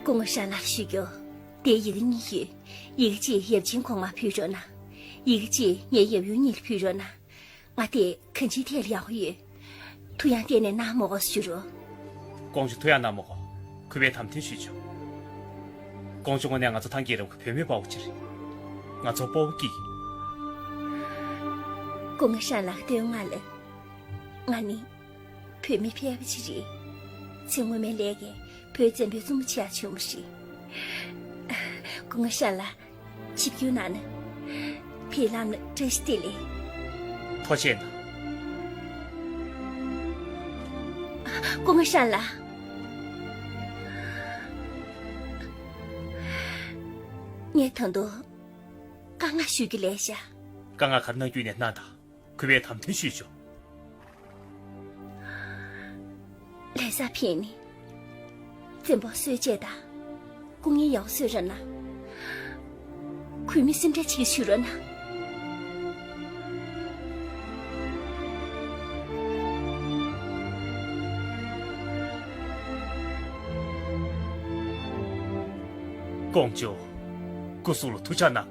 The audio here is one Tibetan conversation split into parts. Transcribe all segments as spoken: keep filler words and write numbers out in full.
སྐུ་ངོ་ཧྲན་ལགས་ཞུ་རྒྱུ། དེ་ཡི་གེ་གཉིས་ཡོད། ཡི་གེ་གཅིག་ཡབ་ཆེན་གོང་མར་ཕུལ་རོགས་གནང་། ཡི་གེ་གཅིག་ངའི་ཡབ་ཡུམ་གཉིས་ལ་ཕུལ་རོགས་གནང་། ང་དེ་གང་ཅིའི་ཐད་ལ་ཡག་པོ་ཡོད། ཐུགས་ཡང་གཏན་ནས་གནང་མ་དགོས་ཞུ་རོགས། ཀོང་ཇོ་ཐུགས་ཡང་གནང་མ་དགོས། གུས་པས་དམ་འཐེན་ཞུས་ཆོག་ཀོང་ཇོ་དངོས་གནས་ང་ཚོ་ཐང་རྒྱལ་རབས་ཀྱི་བུད་མེད་དཔའ་བོ་ཅིག་རེད། ང་ཚོ་སྤོ་བོ་སྐྱིད། སྐུ་ངོ་ཧྲན་ལགས་བསྟོད་བསྔགས་ལ། ང་ནི་བུད་མེད་ཕལ་པ་ཅིག་རེད། ཚེ་སྔོན་མའི་ལས་ཀས་བོད་བཙན་པོའི་བཙུན་མོ་བྱས་བྱུང་བ་རེད། སྐུ་ངོ་ཧྲན་ལགས། ཆིབས་བསྒྱུར་གནང་ན། ཕེབས་ལམ་ལ་བཀྲ་ཤིས་བདེ་ལེགས། ཐུགས་རྗེ་གནང་། སྐུ་ངོ་ཧྲན་ལགས། ངས་ད་དུང་བཀའ་མངགས་ཞུ་རྒྱུ་ལས་བཞག་བཀའ་མངགས་ག་རེ་གནང་རྒྱུ་ཡིན་ནའི་གནང་དང་། གུས་པས་དམ་འཐེན་ཞུས་ཆོག་ལྷ་སར་ཕེབས་ནས་བཙན་པོ་གསོལ་ཆས་དང་། སྐུ་ངལ་ཡག་པོ་གསོ་རོགས་གནང་། གུས་མོའི་སེམས་ཁྲལ་བྱེད་ཀྱི་བྱེད་རོགས་གནང་། ཀོང་ཇོ། སྐུ་གཟུགས་ལ་ཐུགས་ཅག་གནང་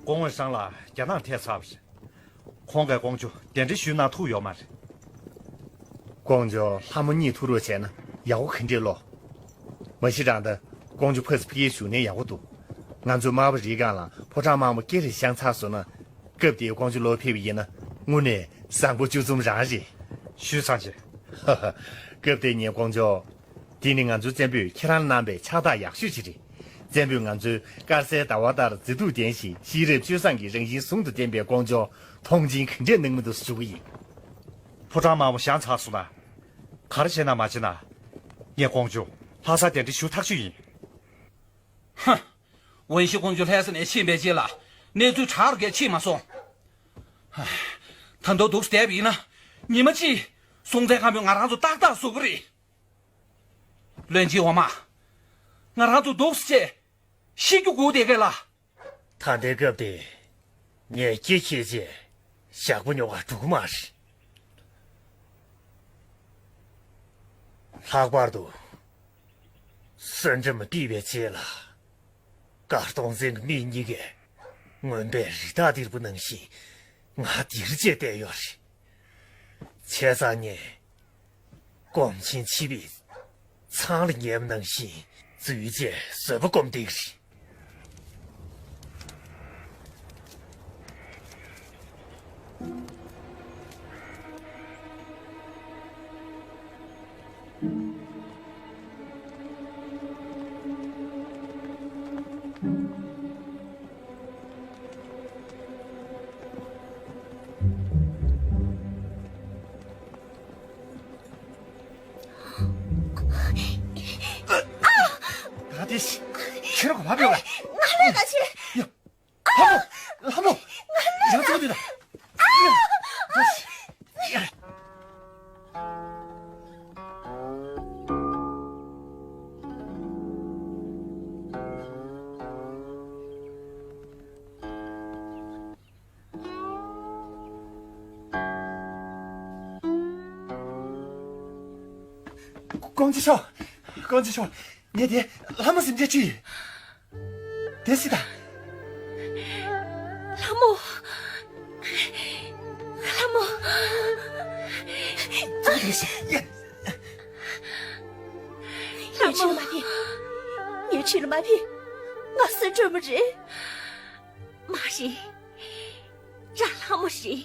དགོས། སྐུ་ངོ་ཧྲན་ལགས་རྒྱ་ནག་ཐད་ཚར་བ་རེད། ཁོང་གིས་ཀོང་ཇོ་གདན་འདྲེན་ཞུས་གནང་ཐུབ་ཡོད་མ་རེད། ཀོང་ཇོ་ལྷ་མོ་གཉིས་ཐུག་རོགས་བྱས་ན་ཡག་པོ་ག་འདྲས་ལོ། མ་གཞི་རང་ད་ཀོང་ཇོ་ཕ་སི་ཕི་ཡའི་བཞུགས་གནས་ཡག་པོ་འདུག་ང་ཚོའི་མར་པ་རིའི་སྒང་ལ་ཕོ་བྲང་དམར་མོ་སྐེ་རེ་བཞེངས་ཚར་སོང་ན། སྐབས་དེར་ཀོང་ཇོ་ལོག་ཕེབས་པ་ཡིན་ན་དངོས་གནས་བཟང་པོ་བཅུ་གསུམ་རང་རེད། ཞུས་ཚར་རྗེས། ཧ་ཧ། སྐབས་དེར་ངས་ཀོང་ཇོ། དེ་ནི་ང་ཚོའི་བཙན་པོས་ཁྱེད་རང་ལ་གནང་པའི་ཕྱག་རྟགས་ཡག་ཤོས་ཅིག་རེད། བཙན་པོས་ང་ཚོའི་དཀར་གསལ་ཟླ་བ་ལྟར་མཛེས་སྡུག་ལྡན་ཞིང་ཤེས་རབ་སྤྱོད་བཟང་གི་རང་བཞིན་ཟུང་དུ་ལྡན་པའི་ཀོང་ཇོ་མཐོང་ཆེན་ག་འདྲས་གནང་མི་འདུག་ཞུ་གི་ཡིན། ཕོ་བྲང་དམར་པོ་བཞེངས་ཚར་སོང་ན། ག་རེ་བྱས་ན་མ་བྱས་ན། ངས་ཀོང་ཇོ་ལྷ་སར་གདན་འདྲེན་ཞུ་ཐག་ཆོད་ཡིན། ཧ། ཝུན་ཤི་ཀོང་ཇོ་ལྷ་ས་ནས་ཕྱིན་པའི་རྗེས་ལ་གནས་ཚུལ་གྲགས་རྒྱས་ཕྱིན་མ་སོང་། ཧ། ད་དུང་འདུག་བསྡད་པ་ཡིན་ན། ཉི་མ་གཅིག་སྲོང་བཙན་སྒམ་པོས་ང་རང་ཚོ་ཏག་ཏག་བཟོ་གི་རེད། བློན་ཆེན་འོག་མ། ང་རང་ཚོ་འདུག་སེ་བྱས་ཤི་རྒྱུ་སྒུག་བསྡད་མཁན་ལ། ད་ལྟའི་སྐབས་དེ་ངས་སྐྱེ་ཁྱེད་ཅེས་ཞག་པོ་ཉོ་ག་འགྲོ་གི་མ་རེད། ལྷག་པར་དུ་གསོན་བྲམ་ཕུད་པའི་རྗེས་ལ། དཀར་སྟོང་བཙན་གྱི་མི་གཉིས་ཀས་རྔོན་པའི་རི་དྭགས་སྡེར་པོ་ནང་བཞིན་ང་འདིར་བཅད་བསྡད་ཡོད་རེད། བྱས་ཙང་ངས་སྒོམ་ཆེན་ཆིབས་པའི་ཚང་ལ་ཉལ་བ་ནང་བཞིན་འཛུལ་བྱས་བཟོད་པ་སྒོམ་བསྡད་ཀྱི་རེད། ད་དེ་ཁྱེད་རང་ག་པར་ཕེབས་པ། ང་ལ་ག་བྱེད། ཡ། ལྷ་མོ། ལྷ་མོ། ཡང་ཚུགས་འདུག་ད། ཡ། ཡ། ཀོང་ཇོ་མཆོག་ཀོང་ཇོ་མཆོག་ངས་དེ་ལྷ་མོ་ཟིན་བྲིས་བྲིས་ཡོད། དེ་སྲིད་ད། ལྷ་མོ། ལྷ་མོ། ཡ། ལྷ་མོ། ངའི་ཁྲིད་ལ་མ་ཕེབས། ང་གསོན་བྲལ་མོ་རེད། མ་རེད། རང་ལྷ་མོ་རེད།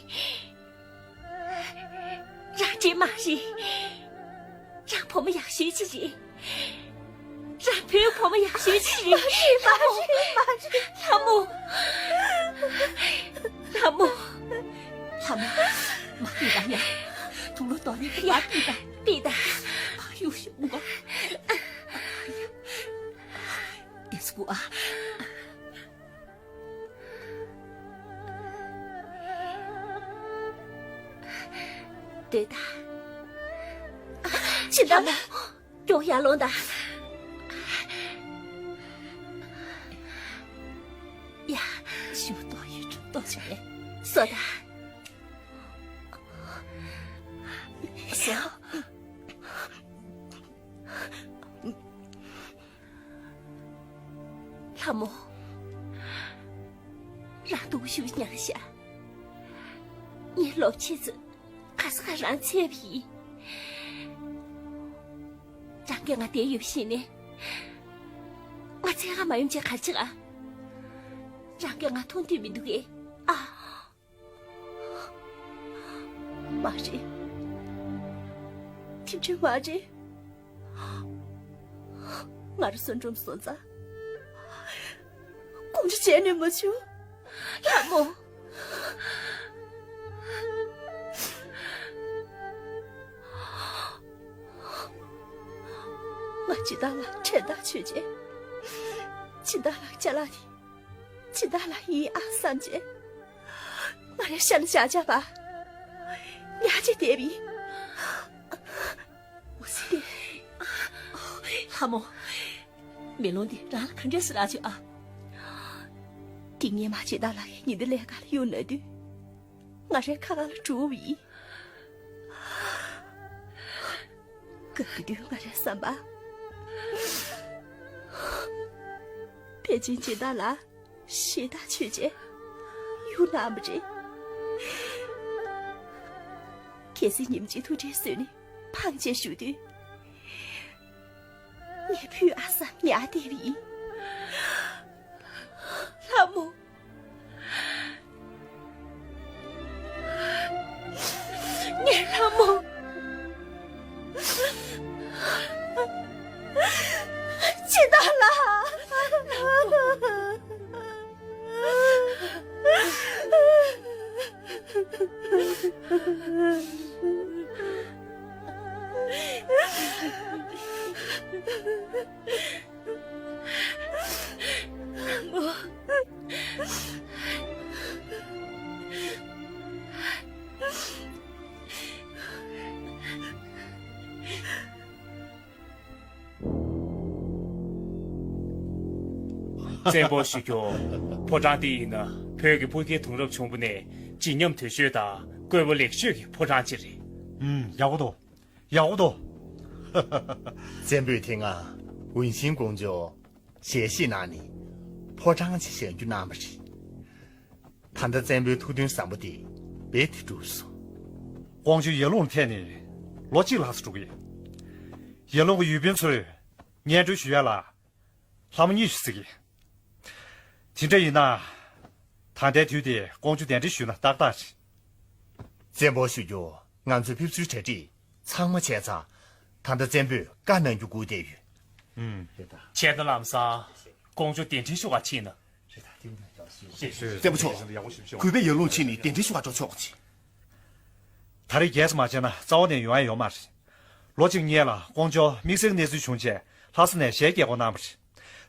རང་འདྲེ་མ་རེད། རང་བུ་མོ་ཡག་ཤོས་ཅིག་རེད། རང་བོད་བུ་མོ་ཡག་ཤོས་ཅིག་རེད། མ་རེད། མ་རེད། མ་རེད། ལྷ་མོ། ལྷ་མོ། ལྷ་མོ། མ་ཕེབས་དང་ཡ། དུག་ལོག་གཏོང་ནས་མ་ཕེབས་དང་། ཕེབས་དང་། ཨ་ཡུ་ཤི་མོ། དེ་ཚོ་བུ་ཨ། སྡོད་དང་། ཕྱིན་དང་། མགྱོགས་ཡར་ལོངས་དང་། ཡ། ཞུ་ཏོ་ཡུ་ཏོ་ཆེ། སོ་དང་། སོ། ལྷ་མོ། རང་སྡུག་ཤུགས་མྱངས་ཤག་ངས་ལོབས་ཆེ་ཚོད་ག་ས་ག་རང་འཚོལ་བ་ཡིན། རང་གིས་ང་བསྡད་ཡོད་ཤེས་ནས། ང་འཚོལ་ག་མ་ཡོང་བྱས་ག་རེ་བྱེད་ག་རང་གིས་ང་མཐོང་འདོད་མི་འདུག་གས། ཨ། མ་རེད། དེ་འདྲ་མ་རེད། ང་རང་གསོན་ཁྲོམ་སོང་ཙང་། ཀོང་ཇོ་བརྗེད་ནས་མ་བྱུང་། ལྷ་མོ། ང་སྦྱིན་བདག་ལགས་མཚན་རྟགས་ཆོད་རྗེས། སྦྱིན་བདག་ལགས་ཅ་ལག་དེ་སྦྱིན་བདག་ལགས་ཡིན་ཨ་བསམ་རྗེས། ང་རང་ཤ་ལ་བཞག་བཞག་པ། ཉལ་བྱས་བསྡད་པ་ཡིན། འོ་ཙི། ལྷ་མོ། མེ་ལོང་འདི་རང་ལ་ག་འདྲས་སེ་རག་བྱུང་ཨ། འདི་སྔོན་མ་སྦྱིན་བདག་ལགས་ཀྱིས་ཉིན་དེ་ལས་ཀ་ལ་གཡུགས་ན་དུས། ང་རའི་ཁ་ཁ་ལ་འགྲོ་བ་ཡིན། སྐབས་དེ་དུས་ང་རའི་བསམ་པར། ཕལ་ཆེར་སྦྱིན་བདག་ལགས་ཞེ་དྲག་ཆོད་རྗེས་གཡུགས་གནང་བ་རེད། གལ་སྲིད་ཉིན་གཅིག་ཐུགས་ཁྲལ་བཟོས་ནས་ཕངས་བྱས་བཞུགས་དུས། ངས་ཕུད་ཨ་བསམ་ཉལ་བསྡད་པ་ཡིན། ལྷ་མོ། ངའི་ལྷ་མོ། སྦྱིན་བདག་ལགས། བཙན་པོ་ཞུ་རྒྱུ། ཕོ་བྲང་འདི་ཡིན་ན་བོད་ཀྱི་སྤུ་རྒྱལ་གདུང་རབས་ཆུང་པོ་ནས་བརྗིད་ཉམས་དོད་ཤོས་དང་བཀོད་པ་ལེགས་ཤོས་ཀྱི་ཕོ་བྲང་ཅིག་རེད། ཨུམ། ཡག་པོ་འདུག་ཡག་པོ་འདུག་བཙན་པོས་དེ་སྔ་ཝུན་ཤིན་ཀོང་ཇོ་ཞལ་བཞེས་གནང་ནས་ཕོ་བྲང་ཅིག་བཞེངས་རྒྱུ་གནང་བ་རེད། ད་ལྟ་བཙན་པོའི་ཐུགས་འདུན་བཟང་པོ་དེ་རྦད་དེ་འགྲུབ་སོང་། ཀོང་ཇོ་ཡར་ལུང་ལ་ཕེབས་ནས་ལོ་གཅིག་ལྷག་ཙམ་འགྲོ་གི་ཡོད། ཡར་ལུང་གི་ཡུལ་དཔོན་ཚོས་སྙན་སྒྲོན་ཞུ་ཡ་ལ་ལྷ་མོ་གཉིས་ཤིག་བརྩི་གི། དེ་འདྲ་ཡིན་ན། ད་ལྟའི་དུས་དེ་ཀོང་ཇོ་གདན་འདྲེན་ཞུས་ན་ཏག་ཏག་རེད། བཙན་པོ་ཞུ་རྒྱུ། ང་ཚོས་ཕེབས་བསུའི་གྲ་སྒྲིག་ཚང་མ་བྱས་ཚར། ད་ལྟ་བཙན་པོས་བཀའ་གནང་རྒྱུ་སྒུག་བསྡད་ཡོད། ཨུམ། བྱས་ན་ལམ་སང་ཀོང་ཇོ་གདན་འདྲེན་ཞུ་ག་ཕྱིན་ན། བཙན་པོ་མཆོག་གུས་པས་ཡར་ལུང་ཕྱིན་ནས་གདན་འདྲེན་ཞུ་ག་འགྲོ་ཆོག་གི། ད་རེས་རྒྱས་སུ་མ་བྱས་ན་རྩ་བ་ནས་ཡོང་ཡ་ཡོད་མ་རེད། ལོ་གཅིག་སྔོན་ལ་ཀོང་ཇོ་དམིགས་བསལ་གནས་ཚུལ་བྱུང་རྗེས་ལྷ་ས་ནས་ཞལ་རྒྱག་དགོས་གནང་བ་རེད།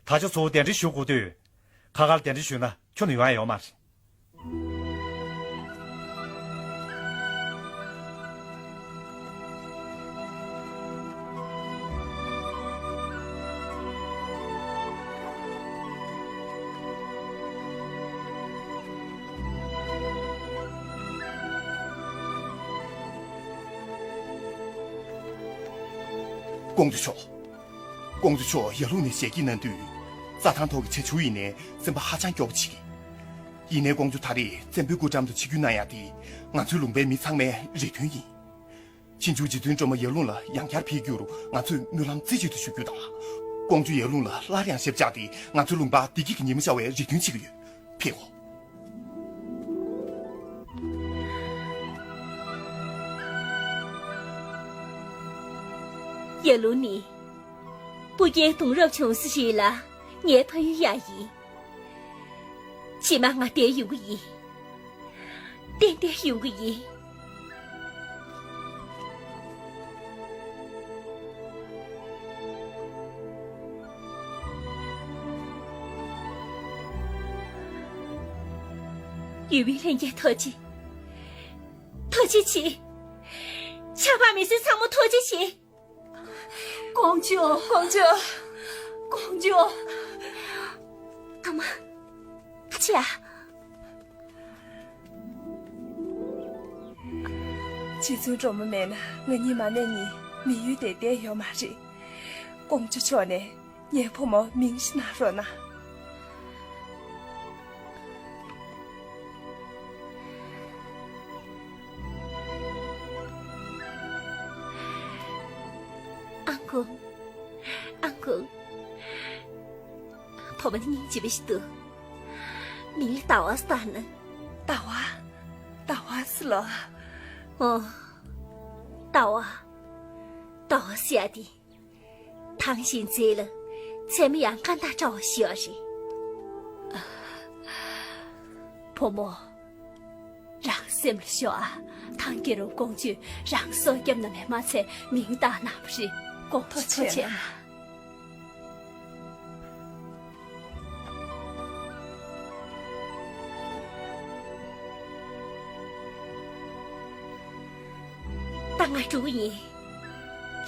ད་ཆ་ཚོ་གདན་འདྲེན་ཞུ་དགོས་དུས། ཁ་ཁར་གདན་འདྲེན་ཞུས་ན་ཁྱོན་ནས་ཡོང་ཡ་ཡོད་མ་རེད། ཀོང་ཇོ་མཆོག་ཀོང་ཇོ་མཆོག་ཡར་ལུང་ནས་ཞལ་གྱིས་གནང་དུས། རྩྭ་ཐང་ཐོག་གི་བྱ་ཆུ་ཡིན་ནའི་སེམས་པ་ཧ་ཅང་སྐྱོ་པོ་བྱེད་ཀྱི། ཡིན་ནའི་ཀོང་ཇོ་ད་རེས་བཙན་པོའི་སྐུ་འགྲམ་དུ་ཆིབས་བསྒྱུར་གནང་ཡ་དེ་ང་ཚོའི་ལུང་པའི་མི་ཚང་མའི་རེ་འདུན་ཡིན། ཕྱིན་ཆད་རྗེ་བཙུན་སྒྲོལ་མ་ཡར་ལུང་ལ་ཡང་བསྐྱར་ཕེབས་རྒྱུར་ང་ཚོས་སྨོན་ལམ་རྩེ་གཅིག་ཏུ་ཞུ་རྒྱུ་དང་། ཀོང་ཇོ་ཡར་ལུང་ལ་སླར་ཡང་ཞབས་བཅགས་ཏེ་ང་ཚོའི་ལུང་པར་བདེ་སྐྱིད་ཀྱི་ཉི་མ་ཤར་བའི་རེ་འདུན་བྱེད་ཀྱི་ཡོད། ཕེབས་ཨོ། ཡར་ལུང་ནི་སྤུ་རྒྱལ་གདུང་རབས་ཆུང་ས་ཞིག་ལ་ངའི་ཕ་ཡུལ་ཡང་ཡིན། རྗེས་མ་ང་བསྡད་ཡོང་གི་ཡིན། ཏན་ཏན་ཡོང་གི་ཡིན། ཡུལ་མི་ལྷན་རྒྱས་ཐུགས་རྗེ། ཐུགས་རྗེ་ཆེ། ཆབ་འབངས་མི་སེར་ཚང་མ་ཐུགས་རྗེ་ཆེ། ཀོང་ཇོ། ཀོང་ཇོ། ཀོང་ཇོ། ཨ་མ། ཨ་ཅེ། རྗེ་བཙུན་སྒྲོལ་མ་མེད་ན་ང་གཉིས་མ་ནས་གཉིས་མི་ཡུལ་དེར་བསྡད་ཡོད་མ་རེད། ཀོང་ཇོ་མཆོག་ནས་ངའི་བུ་མོར་མིང་ཞིག་གནང་རོགས་གནང་། ཨ་ཁུ། བུ་མོ་ནི་སྙིང་རྗེ་པོ་ཞིག་འདུག་མིང་ལ་ཟླ་བ་ཟེར་ན། ཟླ་བ། ཟླ་བ་ཟེར་ལོ། ཨོ། ཟླ་བ། ཟླ་བ་ཟེར་ཡ་དེ། ཐང་ཤིང་རྩེ་ལ་མཚན་མོ་ཡང་སྐར་མདའ་འདྲ་བོ་ཞིག་ཡོད་རེད། བུ་མོ། རང་སེམས་ལ་ཤོག་ཨ། ཐང་རྒྱལ་རབས་ཀོང་ཇོས་རང་སྲོག་བསྐྱབས་གནང་བས་མ་ཚད་མིང་བཏགས་གནང་བ་རེད། ཀོང་ཇོ་ཐུགས་རྗེ་ཆེ་གནང་། ད་ང་འགྲོ་གི་ཡིན།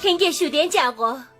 ལྷན་རྒྱས་བཞུགས་གདན་འཇགས་དགོས།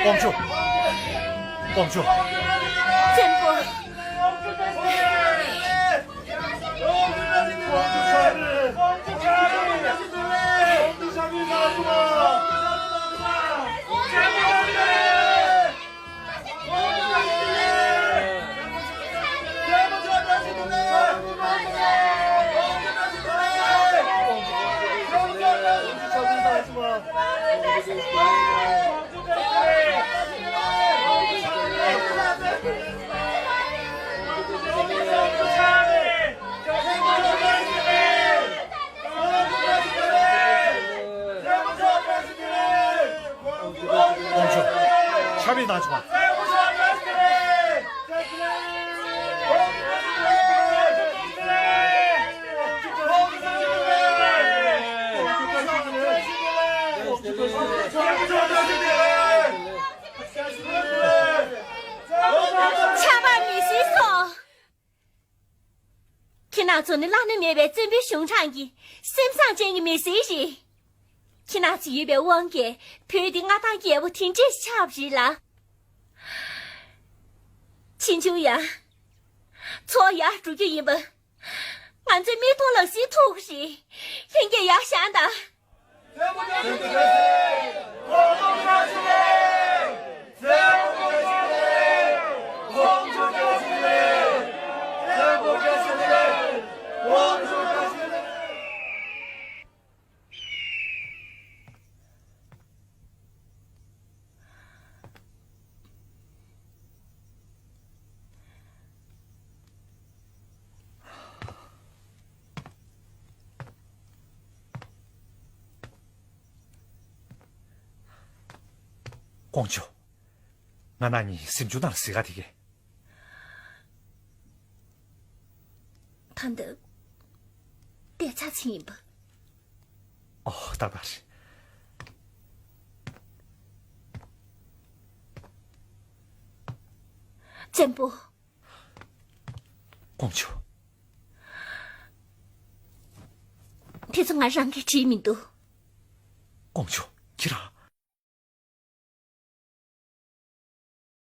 ཀོང་ཇོ། ཀོང་ཇོ། བཙན་པོ། ཀོང་ཇོ། ཆ་མེད་གནང་བྱུང་བ། ཆར་པ་མི་བཟོད་སོང་། ཁྱེད་རང་ཚོ་ནི་བླ་ན་མེད་པའི་བཙན་པོའི་གཞུང་དྲང་གི་སེམས་བཟང་ཅན་གྱི་མི་སེར་རེད། ཁྱེད་རང་ཚོ་ཡོད་པའི་དབང་གིས་བོད་འདི་མངའ་ཐང་རྒྱལ་པོ་དེ་འདྲས་ཆགས་པ་རེད་ལ། ཕྱིན་ཆད་ཡང་ཚོགས་ཡར་འགྲོ་རྒྱུ་ཡིན་པ། ང་ཚོའི་མིག་མཐོང་ལག་ཟིན་ཐུག་རེད། ལྷན་རྒྱས་ཡར་བཞེངས་དང་། ཀོང་ཇོ། ང་རང་གཉིས་གཟིམ་ཆུང་ནང་ལ་གཟིགས་ག་དེ་གས། ད་ལྟ་བསྡད་ཚར་ཚར་ཡིན་པ། ཨོ། ད་ག་རེད། བཙན་པོ། ཀོང་ཇོ། དེ་ཚོ་ང་རང་གིས་བྲིས་མི་འདུག་ཀོང་ཇོ། ཁྱེད་རང་